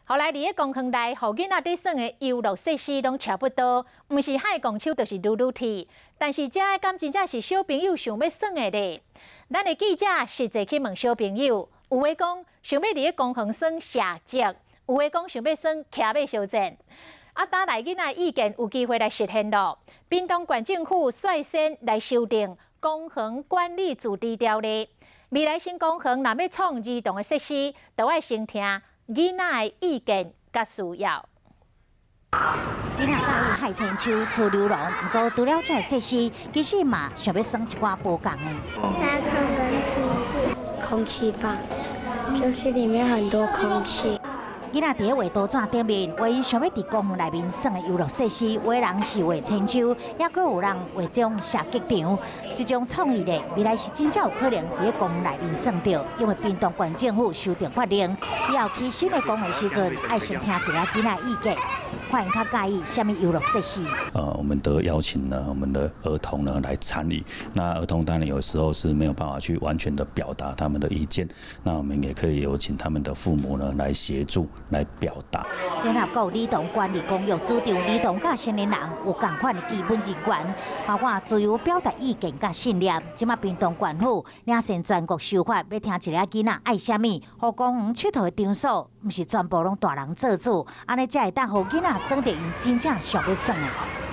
予來佇咧公園內，予囡仔佇耍的遊樂設施攏差不多，毋是海戇手就是擼擼鐵。但是這敢真正是小朋友想欲耍的咧？咱的記者實際去問小朋友，有的講想欲佇咧公園耍射擊，有的講想欲耍騎馬相戰。啊，焦來囡仔意見有機會來實現囉。屏東縣政府率先來修訂公園管理自治條例，未來新公園若欲創兒童的設施，都愛先聽囡仔的意見佮需要。囡仔佮意海千秋、出流浪，毋過除了這个設施，其實嘛想欲耍一寡無仝的。沙坑跟空氣棒，就是裡面很多空氣。囡仔佇咧畫圖紙頂面，畫𪜶想欲佇公園內面耍的遊樂設施，有的人是畫千秋，抑閣有人畫種射擊場。這種創意咧，未來是真正有可能佇咧公園內面耍著，因為屏東縣政府修訂法令，以後起新的公園時陣，愛先聽一下囡仔意見，看𪜶較佮意啥物遊樂設施。我們都邀請了我們的兒童呢來參與。那兒童當然有時候是沒有辦法去完全的表達他們的意見，那我們也可以有請他們的父母呢來協助來表達。聯合國兒童權利公約主張兒童佮成年人有仝款的基本人權，包括自由表達意見佮信念。這馬屏東縣府領先全國修法，欲聽一下囡仔愛啥物，予公園𨑨迌的場所，毋是全部攏大人做主，按呢才會當予囡仔耍著𪜶真正想欲耍的。